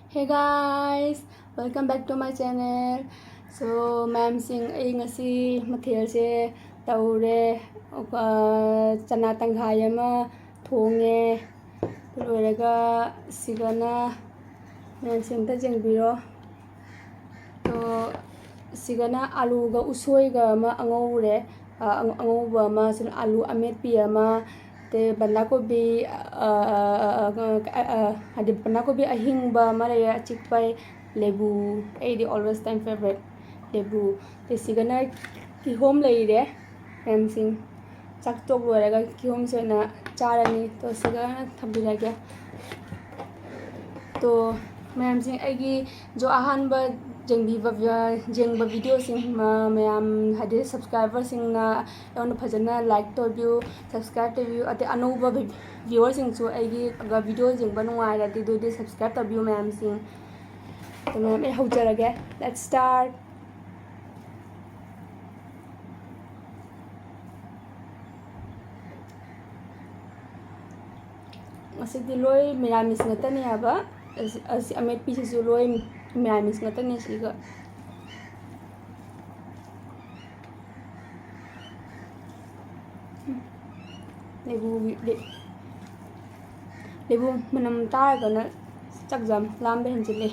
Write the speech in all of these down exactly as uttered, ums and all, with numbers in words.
Hey guys, welcome back to my channel. So, ꯃꯌꯥꯝꯁꯤꯡ, ꯑꯩ ꯉꯁꯤ ꯃꯊꯦꯜꯁꯦ ꯇꯧꯔꯦ꯫ ꯑ, ꯆꯅꯥ ꯇꯪꯈꯥꯏ ꯑꯃ ꯊꯣꯡꯉꯦ꯫ ꯑꯗꯨ ꯂꯣꯏꯔꯒ ꯁꯤꯒꯅ, ꯃꯌꯥꯝꯁꯤꯡ ꯑꯝꯇ ꯌꯦꯡꯕꯤꯔꯣ꯫ ꯑꯗꯣ ꯁꯤꯒꯅ ꯑꯂꯨꯒ ꯎꯁꯣꯏꯒ ꯑꯃ ꯑꯉꯧꯔꯦ꯫ ꯑ, ꯑꯉꯧꯕ ꯑꯃ, ꯁꯤꯅ ꯑꯂꯨ ꯑꯃꯦꯠꯄꯤ ꯑꯃ, ꯑꯗꯩ ꯕꯟꯗꯥꯀꯣꯕꯤ, ꯑ, ꯑ, ꯍꯥꯏꯗꯤ ꯕꯟꯗꯥꯀꯣꯕꯤ ꯑꯍꯤꯡꯕ ꯑꯃ ꯂꯩꯔꯦ, ꯑꯆꯤꯛꯄ, ꯂꯦꯕꯨ, ꯑꯩꯗꯤ always time favorite ꯂꯦꯕꯨ꯫ ꯑꯗꯩ ꯁꯤꯒꯅ ꯀꯤꯍꯣꯝ ꯂꯩꯔꯦ, ꯃꯌꯥꯝꯁꯤꯡ꯫ ꯆꯥꯛ ꯇꯣꯛ ꯂꯣꯏꯔꯒ ꯀꯤꯍꯣꯝꯁꯦ ꯑꯣꯏꯅ ꯆꯥꯔꯅꯤ꯫ ꯑꯗꯣ ꯁꯤꯒ ꯊꯝꯕꯤꯔꯒꯦ꯫ ꯑꯗꯣ ꯃꯌꯥꯝꯁꯤꯡ, ꯑꯩꯒꯤ ꯖꯣ ꯑꯍꯥꯟꯕ ꯌꯦꯡꯕꯤꯕ, ꯌꯦꯡꯕ ꯚꯤꯗꯤꯑꯣꯁꯤꯡ, ꯃ-, ꯃꯌꯥꯝ ꯍꯥꯏꯗꯤ subscriberꯁꯤꯡꯅ ꯑꯩꯉꯣꯟꯗ ꯐꯖꯅ like ꯇꯧꯕꯤꯌꯨ, subscribe ꯇꯧꯕꯤꯌꯨ꯫ ꯑꯗꯩ ꯑꯅꯧꯕ ꯚꯤ-, viewerꯁꯤꯡꯁꯨ ꯑꯩꯒꯤ ꯚꯤꯗꯤꯑꯣ ꯌꯦꯡꯕ ꯅꯨꯡꯉꯥꯏꯔꯗꯤ ꯑꯗꯨꯗꯤ subscribe ꯇꯧꯕꯤꯌꯨ ꯃꯌꯥꯝꯁꯤꯡ꯫ ꯑꯗꯣ ꯃꯌꯥꯝ, ꯑꯩ ꯍꯧꯖꯔꯒꯦ꯫ Let's start. ꯑꯁꯤꯗꯤ ꯂꯣꯏ ꯃꯤꯔꯥꯃꯤꯁ ꯉꯥꯛꯇꯅꯦ ꯍꯥꯏꯕ꯫ ꯑꯁꯤ, ꯑꯁꯤ ꯑꯃꯦꯠꯄꯤꯁꯤꯁꯨ ꯂꯣꯏ ꯃꯤꯔꯥꯃꯤꯁ ꯉꯥꯛꯇꯅꯦ ꯁꯤꯒ꯫ ꯂꯦꯕꯨꯒꯤ, ꯂꯦ-, ꯂꯦꯕꯨ ꯃꯅꯝ ꯇꯥꯔꯒꯅ ꯆꯥꯛ ꯌꯥꯝ ꯂꯥꯝꯕ ꯍꯦꯟꯖꯤꯜꯂꯦ꯫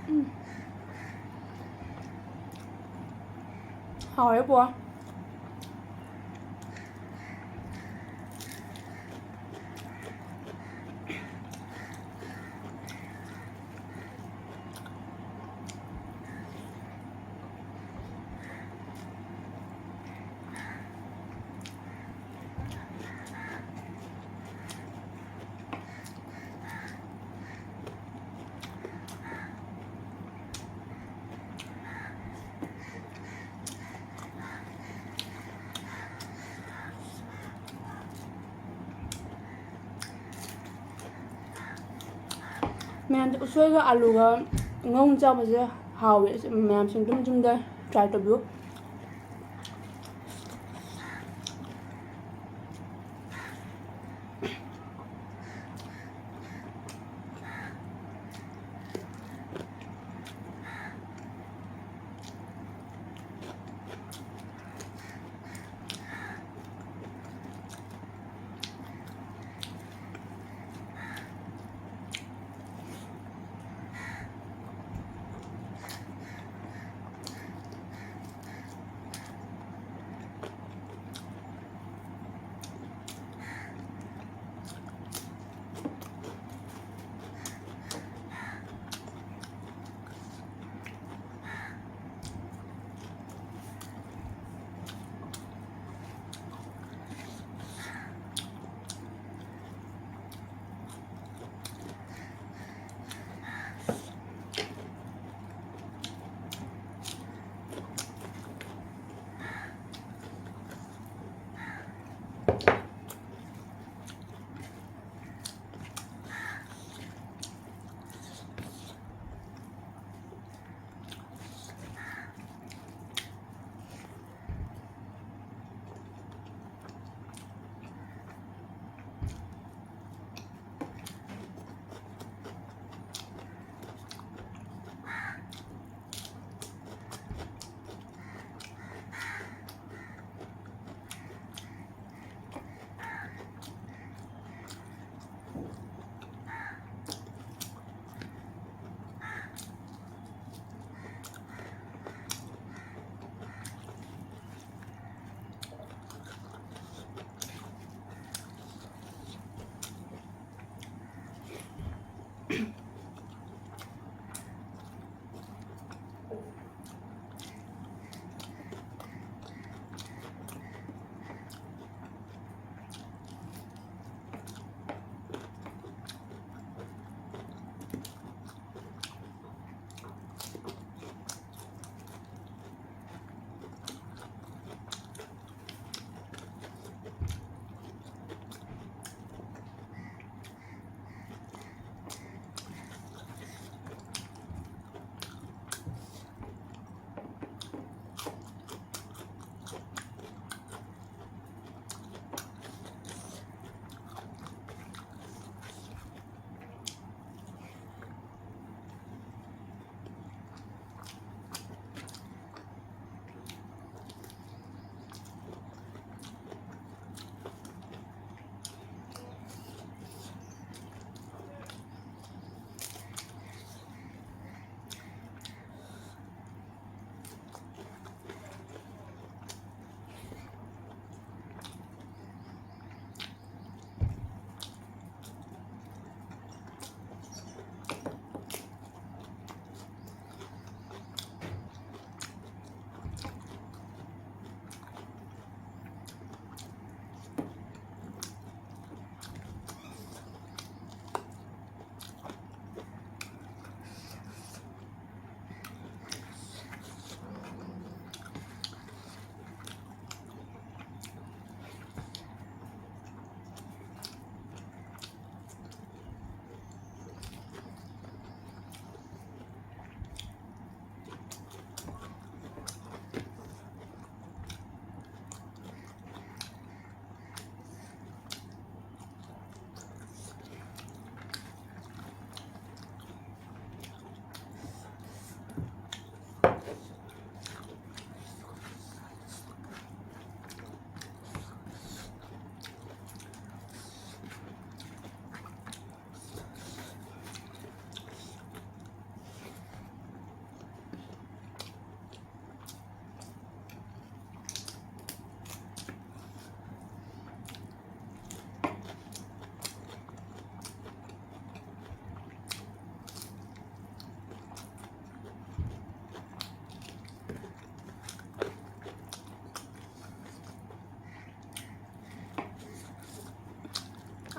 ꯎꯝ꯫ ꯍꯥꯎꯔꯦ ꯕꯣ꯫ ꯃꯌꯥꯝꯗ ꯎꯁꯣꯏꯒ ꯑꯂꯨꯒ ꯉꯧ ꯆꯥꯕꯁꯦ ꯍꯥꯎꯋꯦ꯫ ꯃꯌꯥꯝꯁꯤꯡ ꯑꯗꯨꯝ ꯌꯨꯝꯗ try ꯇꯧꯕꯤꯌꯨ꯫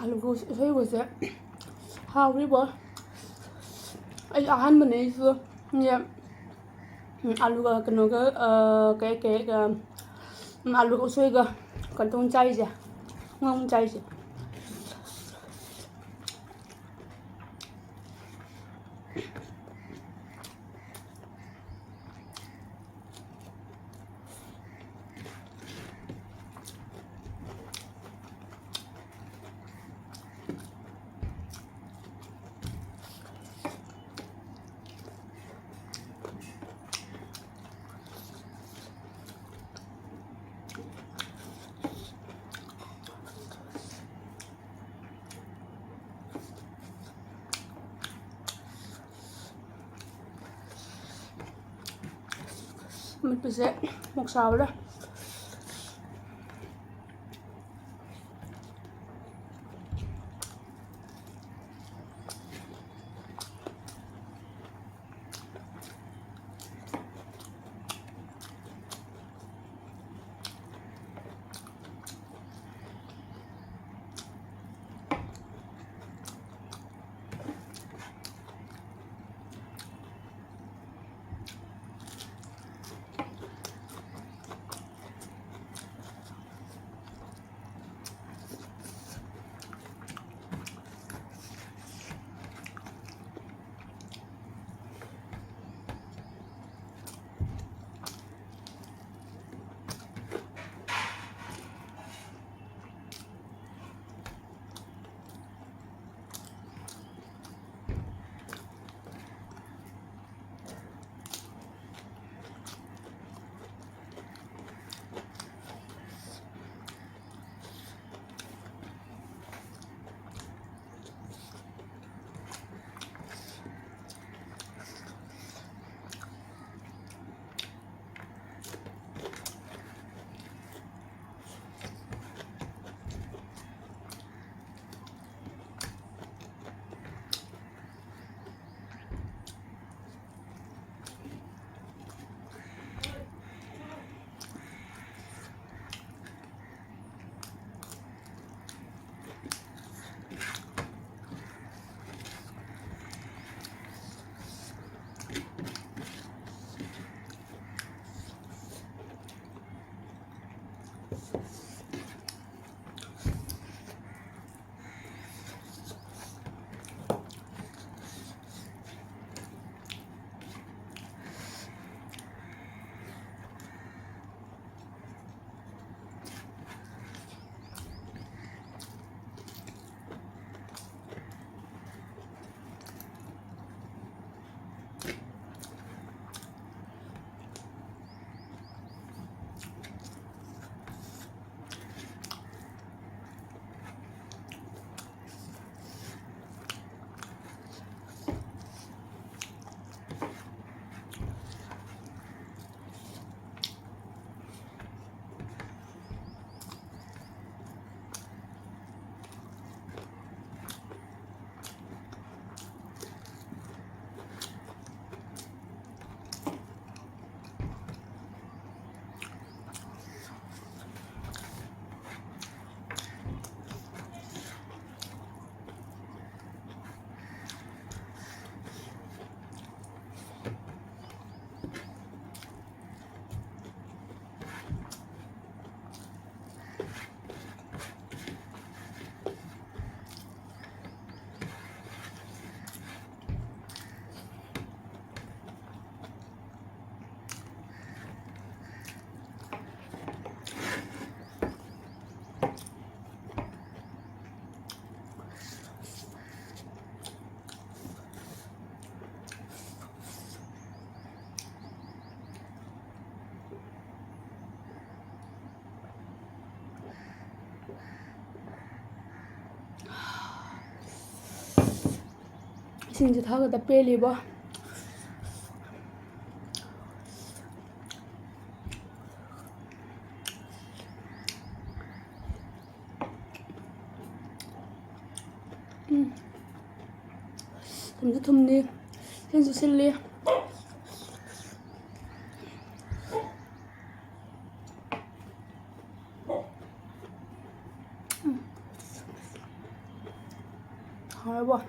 ꯑꯥꯂꯨꯒ ꯎꯁꯣꯏꯒꯁꯦ ꯍꯥꯎꯔꯤꯕꯣ꯫ ꯑꯩ ꯑꯍꯥꯟꯕꯅꯦ ꯑꯩꯁꯨ꯫ ꯌꯦ-, ꯎꯝ, ꯑꯥꯂꯨꯒ ꯀꯩꯅꯣꯒ, ꯑ, ꯀꯩ, ꯀꯩ, ꯑ, ꯎꯝ, ꯑꯥꯂꯨꯒ ꯎꯁꯣꯏꯒ ꯀꯩꯅꯣ ꯇꯧꯅ ꯆꯥꯏꯁꯦ, ꯉꯧꯅ ꯆꯥꯏꯁꯦ꯫ ꯑꯃꯦꯠꯄꯁꯦ ꯃꯣꯛ ꯁꯥꯕꯗ꯫ ꯏꯁꯤꯡꯁꯦ ꯊꯛꯑꯒ ꯄꯦꯜꯂꯤꯕꯣ꯫ ꯎꯝ꯫ ꯊꯨꯝꯁꯨ ꯊꯨꯝꯅꯤ, ꯁꯤꯟꯁꯨ ꯁꯤꯜꯂꯤ꯫ ꯎꯝ꯫ ꯍꯥꯎꯔꯕꯣ?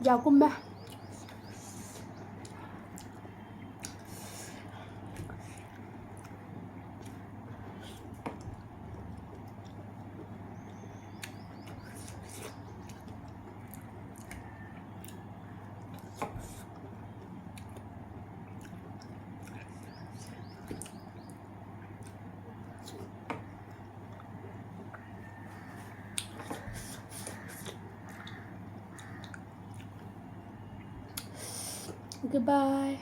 ꯌꯥ ꯀꯨꯝꯃꯦ꯫ Goodbye.